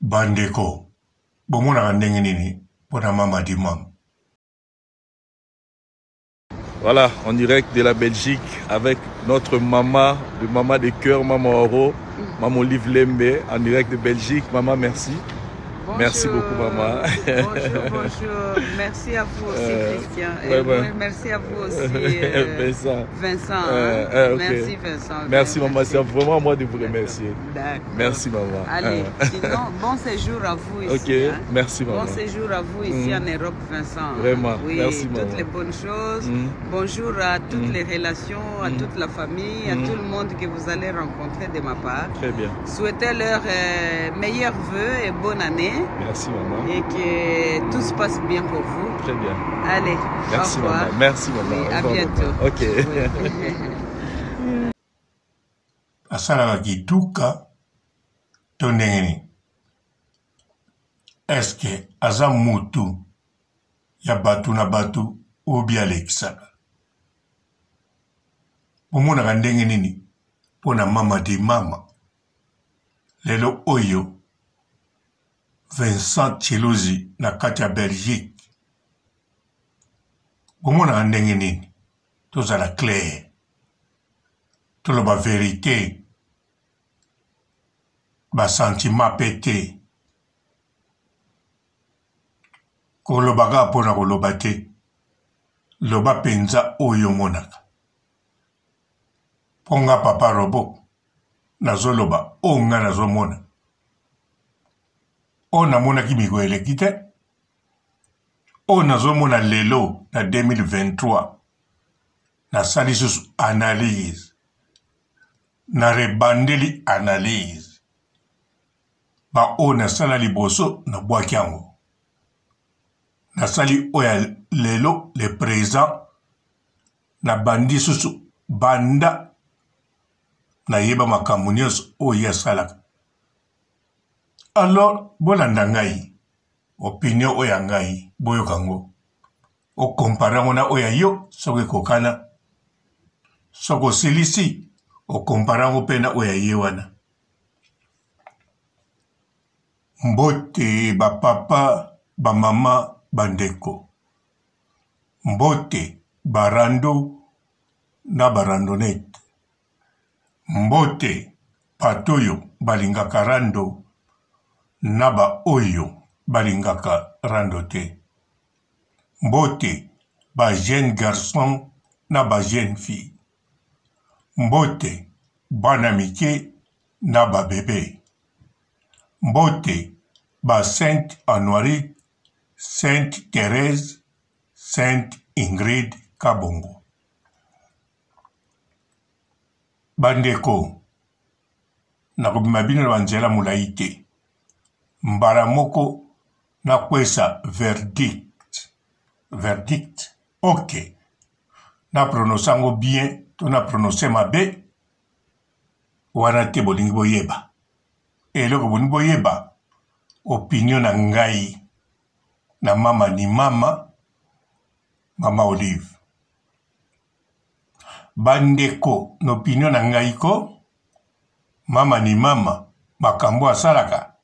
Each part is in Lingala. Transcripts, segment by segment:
Bandeko, bomonaka ndenge nini mpo na Mama Dimam? Voilà, en direct de la Belgique avec notre maman, de maman de cœur, maman Oro, maman Olive Lembe, en direct de Belgique. Maman, merci. Bonjour. Merci beaucoup, maman. Bonjour, bonjour. Merci à vous aussi, euh, Christian. Et ouais, merci à vous aussi, euh, Vincent. Vincent. Euh, hein. euh, ok. Merci, Vincent. Merci, maman. C'est vraiment à moi de vous remercier. D'accord. Merci, maman. Allez, sinon, bon séjour à vous ici. Ok, hein. merci, maman. Bon séjour à vous ici Mm. en Europe, Vincent. hein. Vraiment, Oui, merci, toutes maman. les bonnes choses. Mm. Bonjour à toutes Mm. les relations, à Mm. toute la famille, à Mm. tout le monde que vous allez rencontrer de ma part. Très bien. Souhaitez leur meilleurs vœux et bonne année. Merci, maman. Et que tout se passe bien pour vous. Très bien. Allez, Merci, au revoir. maman. Merci, maman. Oui, Au à revoir, bientôt. maman. Ok. Oui. Asalaka kituka to ndenge nini? Est-ce que aza mutu ya batu na batu ou bien alekisaka? Bomonaka ndenge nini mpo na mama di mama? Lelo oyo Vincent Tshiluzi na kati ya Belgique, bomonaka ndenge nini? Tozala clair, toloba verite, ba sentiment pe te, koloba kaka mpo na koloba te, loba mpenza oyo omonaka. Mpo nga papa robot nazoloba oyo nga nazomona, oyo namonaki mikolo eleki te, oyo nazomona lelo na 2023. Nasali susu analyse, na rebandeli analyse, ba oyo nasala liboso nabwaki yango, nasali oyo ya lelo le présent, nabandi susu banda nayeba makambo nyonso oyo ye asalaka. Alors bolanda ngai, opinion oyo ya ngai boyoka yango, okompare yango na oyo ya yo soki ekokana, soki osilisi okompare yango mpe na oyo ya ye wana. Mbote ba papa, ba mama, ba ndeko. Mbote ba rando na ba randonnette. Mbote bato oyo balingaka rando na ba oyo balingaka rando te. Mbote ba jeunes garçons na ba jeunes filles. Mbote bana mike na ba bebe. Mbote ba Sainte Anuarite, Sainte Therèse, Sainte Ingrid Kabongo. Bandeko, nakobima bino na banzela molai te. Mbala moko nakwesa verdict. Verdict. Ok. Na prononce yango bien to na prononce mabe wana te, bolingi boyeba. Eloko bolingi boyeba, opinion na ngai na mama ni mama, mama Olive. Bandeko, na opinion na ngai ko, mama ni mama, makambo asalaka,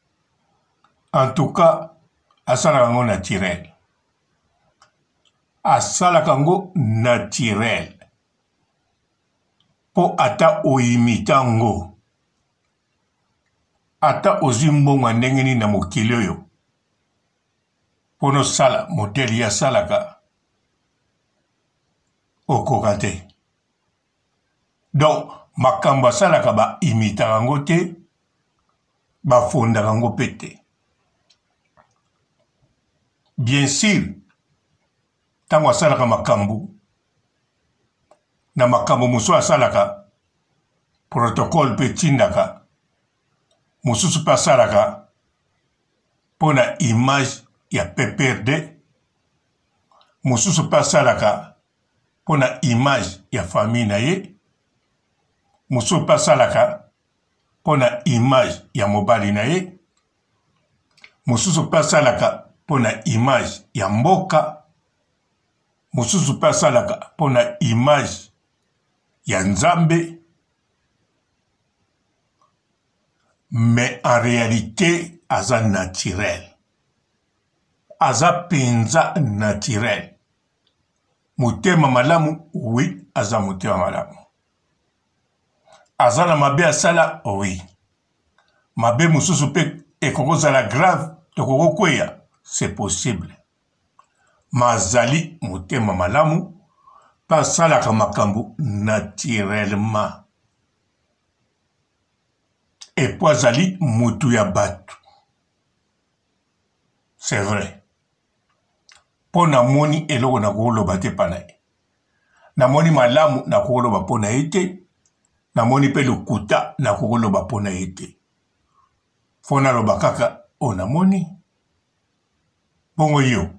en tout cas, asalaka yango naturel. Asalaka yango naturel. Po ata oimita yango, ata ozwi mbongo ya ndenge nini na mokili oyo, mpo nosala modele ye asalaka, okoka te. Donc makambo asalaka ba imitaka yango te, bafondaka yango mpe te. Bien sûr, ntango asalaka makambo na makambo mosusu asalaka protocole mpe etindaka mosusu mpe asalaka mpo na image ya PPRD, mosusu mpe asalaka mpo na image ya famille na ye, mosusu mpe asalaka mpo na image ya mobali na ye, mosusu mpe asalaka mpo na image ya mboka, mosusu mpe asalaka mpo na image ya Nzambe. Mais en realite, aza naturel. Aza penza naturel. Motema malamu, oui, aza motema malamu. Aza na mabe asala, oui. Mabe mosusu mpe ekoki kozala grave, tokoki kokweya, c'est possible. Ma azali motema malamu mpe asalaka makambo naturellement. Et puis azali mutu ya batu. C'est vrai. Mpo namoni eloko nakoloba te mpa na ye. Namoni malamu nakoloba mpo na ye te. Namoni mpe lokuta nakoloba mpo na ye te. Fo naloba kaka oyo namoni. Bongo yo,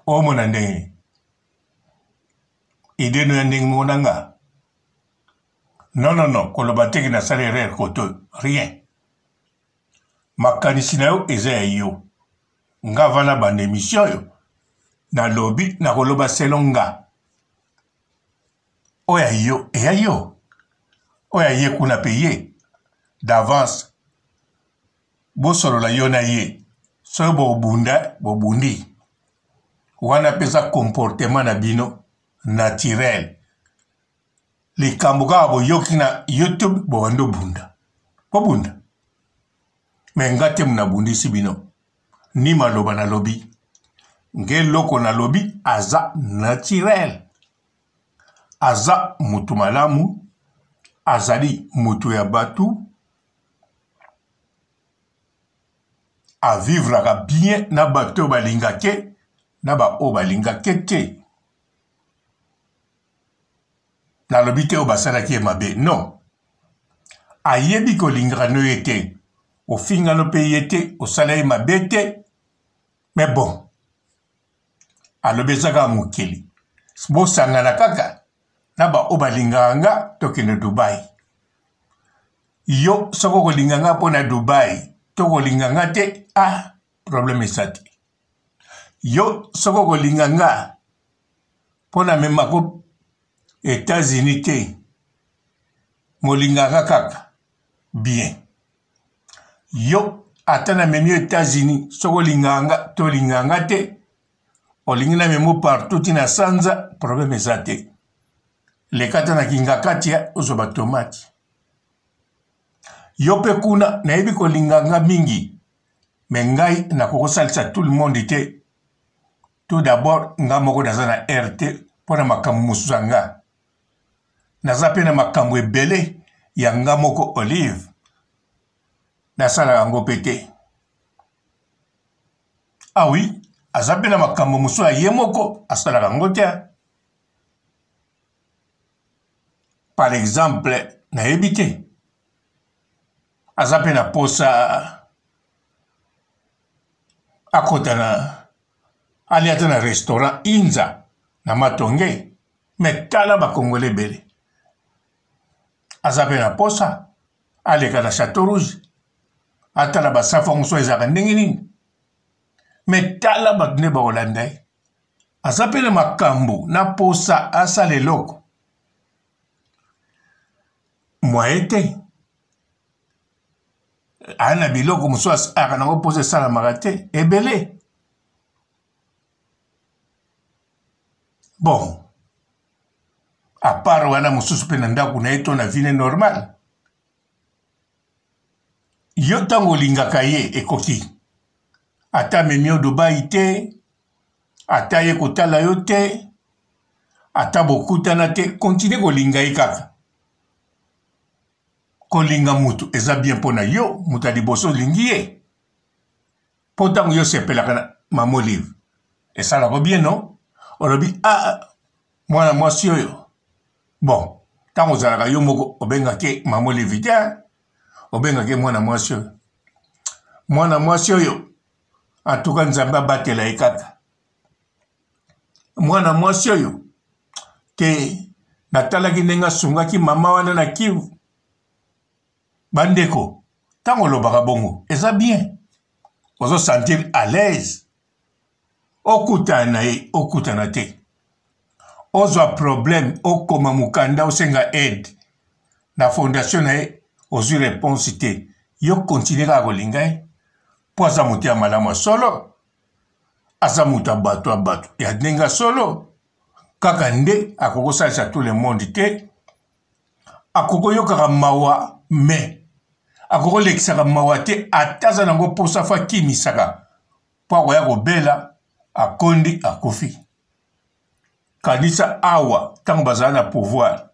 omona ndenge idee no ya ndenge moko na nga? Non, non, non, koloba te ke nasali erreur koto oyo. Rien. Makanisi na yo eza ya yo. Nga avant na banda emission oyo, nalobi nakoloba selon nga. Oyo ya yo eya yo. Oyo ya ye kuna pe ye. D'avance bosolola yo na ye. Soki bobunda, bobundi. Wana pe eza comportement na bino naturel. Likambo kaka boyoki na YouTube bobandi obunda. Bobunda. Mais nga te nabundisi bino. Ni maloba nalobi. Nge eloko nalobi aza naturel. Aza mutu malamu, azali mutu ya batu, avivraka bien na bato oyo balingake na baoyo balingake te. Nalobi te oyo basalaki ye mabe, non. Ayebi kolingaka no ye te, ofinga no mpe ye te, osala ye mabe te, mais bon, alobi eza kaka mokili, bosangana kaka na baoyo balingaka nga tokende Dubai. Yo soki okolinga nga mpo na Dubai to kolinga nga te, ah, problème eza te. Yo soki okolinga nga mpo na memako Etats-Unis te, molingaka kaka bien. Yo ata na memi yo Etats-Unis, soki olingaka nga to olingaka nga te, olingi na memo partout ti na sanza, problème eza te. Leka ata na Kingakati ozwa ba tomate. Yo mpe kuna nayebi kolinga nga mingi, mais ngai nakoki kosalisa tout le monde te. Tout d'abord nga moko naza na heure te mpo na makambo mosusu ya nga. Naza mpe na makambo ebele ya nga moko Olive, nasalaka yango mpe te. Ah oui, aza mpe na makambo mosusu ya ye moko asalaka yango te. Par exemple, nayebi te, aza mpe na posa akota na alia ata na restaurant Inza na Matonge, mais tala ba Congolais ebele. Aza pe na posa aleka na Chateau Rouge atala ba safu yango so ezalaka ndenge nini, mais tala bato nde bakolanda ye. Aza pe na makambo na posa asala eloko moyen te. Aya na biloko mosusu asalaka nango mposa esalamaka te ebele. Bon, à part wana mosusu mpe na ndako na ye to na vie ne normale. Yo ntango olingaka ye ekoki ata amemi yo Dubai te, ata ye kotala yo te, ata bokutana te, continue kolinga ye kaka. Kolinga mutu eza bien pona yo mutu ya liboso olingi ye po tango yo osepelaka na mama olive esalako bien no olobi ah, ah mwana mwasi oyo bon ntango ozalaka yo moko obengaki mama olive te obengaki mwana mwasi oyo mwana mwasi oyo antuka nzambe abatela ye kaka mwana mwasi oyo te natalaki ndenge asungaki mama wana na Kivu. Bandeko, ntango olobaka bongo eza bien, ozo sentir à l'aise, okutana na ye okutana te, ozwa problème okoma mokanda osenga aide na fondation na ye, ozwi réponse te, yo continue kaka kolinga ye. Mpo aza moto ya malamu ya solo, aza moto ya bato ya bato ya ndenge ya solo. Kaka nde akoki kosalisa tout le monde te, akoki koyokaka mawa mais akoki kolekisaka mawa te, ata aza nango mposa fo akimisaka mpo akoya kobela, akondi, akufi. Kanisa awa ntango bazala na pouvoir,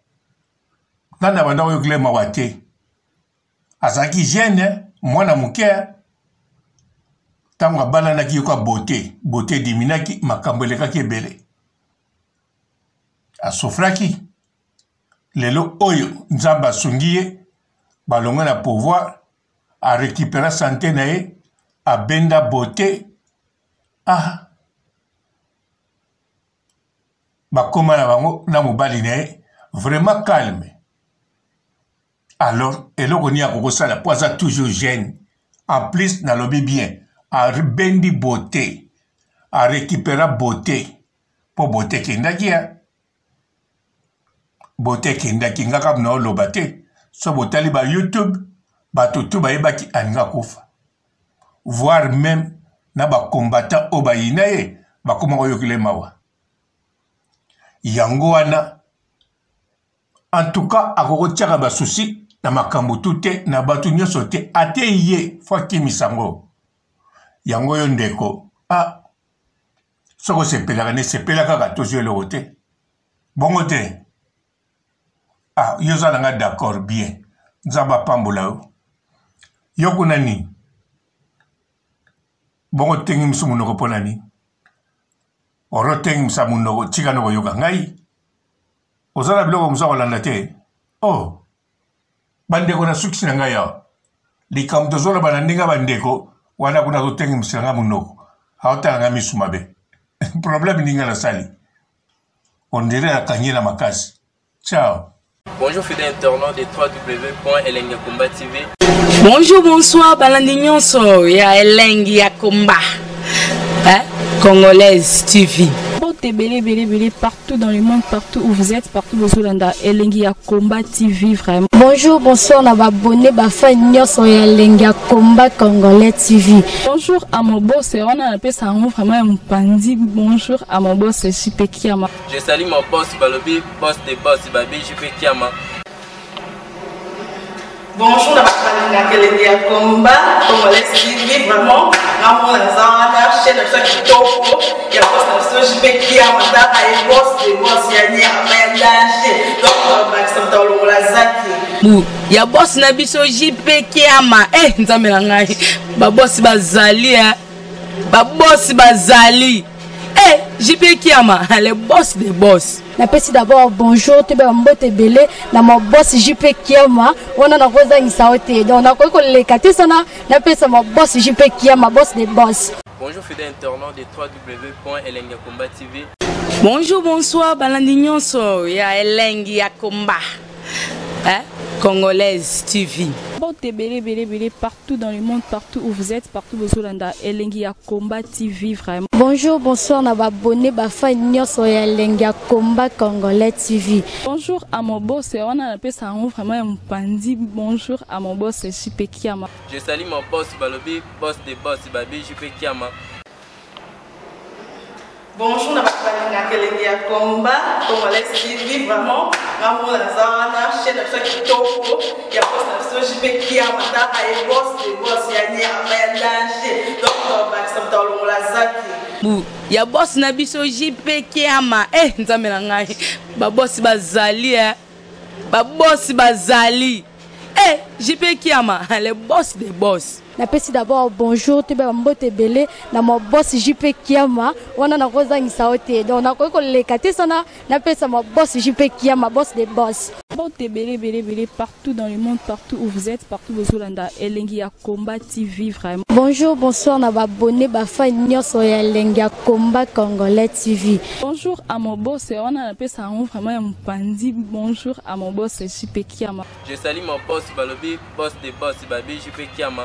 nani abanda koyokela mawa te? Azalaki jeune, mwana moke. Ntango abalanaki, yoka beauté, beauté ediminaki, makambo elekaki ebele, asufraki. Lelo oyo Nzambe asungi ye, balongwe na pouvoir, arekipera sante na ye, abenda beauté. Ah, bakoma na bango na mobali na ye vraiment calme. Alors eloko nini akoki kosala mpo aza toujours jeune? En plus nalobi bien, abendi beauté, arekipera beauté, mpo beauté ekendaki ya beauté ekendaki. Nga kaka naoloba te, so botali ba YouTube, bato tu bayebaki alinga kufa, voire même na bacombattant oyo bayina ye bakoma koyokela mawa. Yango wana en tout cas akokotiaka basusi na makambo tu te, na bato nyonso te, ate ye fo akimisa yango. Yango oyo ndeko, ah, soki osepelaka nde sepela kaka, tozwi eloko te bongo te. Ah, yo oza na nga d'accord bien, Nzambe apambola yo. Yo kuna nini bongo? Tengi miso monoko mpo na nini? Orotengimisa monoko, tika nde koyoka ngai. Oza na biloko mosusu kolanda te. Oh, bandeko, nasukisi na ngai awa likambo tozoloba na ndenge ya bandeko wana. Kuna azotengimisela ngai monoko, aotala ngai misu mabe. Problème ndinga nasali, on dirait akangi na makasi. Ciao. Bonjour fidèles internautes de www.elengiyakomba TV. Bonjour, bonsoir, balandi nyonso ya Elengi ya Komba, hein? Congolaise TV. Mbote ebele ebele ebele partout dans le monde, partout où vous êtes, partout bozolanda Elengi ya Komba TV vraiment. Bonjour, bonsoir na ba abonné, ba fan nyonso ya Elengi ya Komba Congolais TV. Bonjour à mon boss, wana napesa yango vraiment ya mopanzi. Bonjour à mon boss JP Kiama. Je salue mon boss Balobi, boss de boss Babi JP Kiama. Bonjour na bato balingaka Elengi ya Komba Congolais TV vraiment. Ngamona naza wana chaîne na biso ya kitoko ya boss na biso JP Kiama, taka ye boss de boss ya nyama ya danger, donc bakisa moto alongola zaki bu ya boss na biso JP Kiama. Eh, Nzambe na ngai, babosi bazali, eh. Babosi bazali, eh, JP Kiama, le boss de boss. Napesi d'abord bonjour, toyeba mbote ebele na ma boss JP Kiama. Wana nakozangisa yo te, donc nakoki koleka te sana napesa ma boss JP Kiama, boss de boss. Bonjour fidèles internautes de www.elengiyakomba TV. Bonjour, bonsoir, balandi nyonso ya Elengi ya Komba, hein? Congolaise TV. Mbote ebele ebele ebele partout dans le monde, partout où vous êtes, partout bozolanda Elengi ya Komba TV vraiment. Bonjour, bonsoir na ba abonné, ba fan nyonso ya Elengi ya Komba Congolais TV. Bonjour à mon boss, wana napesa yango vraiment ya mopanzi. Bonjour à mon boss JP Kiama. Je salue mon boss Balobi, boss de boss Babi JP Kiama. Bonjour na bato balingaka Elengi ya Komba Congolais TV vraiment. Ngamona naza wana chaîne na biso ya kitoko ya boss na biso JP Kiama, taka ye boss de boss ya nyama ya danger, donc bakisa moto alongola zaki bu ya boss na biso JP Kiama. Eh, Nzambe na ngai, babosi bazali, eh. Babosi bazali, eh, JP Kiama, le boss de boss. Napesi d'abord bonjour, toyeba mbote ebele na ma boss JP Kiama. Wana nakozangisa yo te, donc nakoki koleka te sana napesa ma boss JP Kiama, boss de boss. Mbote ebele ebele ebele partout dans le monde, partout où vous êtes, partout bozolanda Elengi ya Komba TV vraiment. Bonjour, bonsoir na ba abonné, ba fan nyonso ya Elengi ya Komba Congolais TV. Bonjour à mon boss, wana napesa yango vraiment ya mopanzi. Bonjour à mon boss JP Kiama. Je salue mon boss Balobi, boss de boss Babi JP Kiama.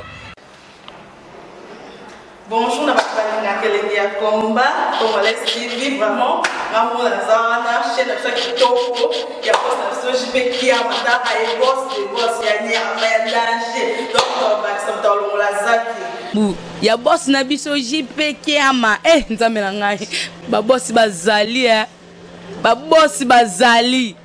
Bonjour na bato balingaka Elengi ya Komba Congolais TV vraiment. Ngamona naza wana chaîne na biso ya kitoko ya boss na biso JP Kiama, taka ye boss de boss ya nyama ya danger, donc bakisa moto alongola zaki. Bu ya boss na biso JP Kiama eh nzambe na ngai ba boss bazali eh ba boss bazali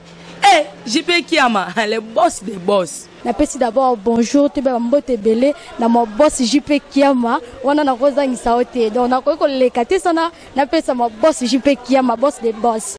eh JP Kiama le boss des boss. Napesi d'abord bonjour toyeba ba mbote ebele na ma boss JP Kiama wana nakozangisa yo te donc nakoki koleka te sana napesa ma boss JP Kiama boss des boss.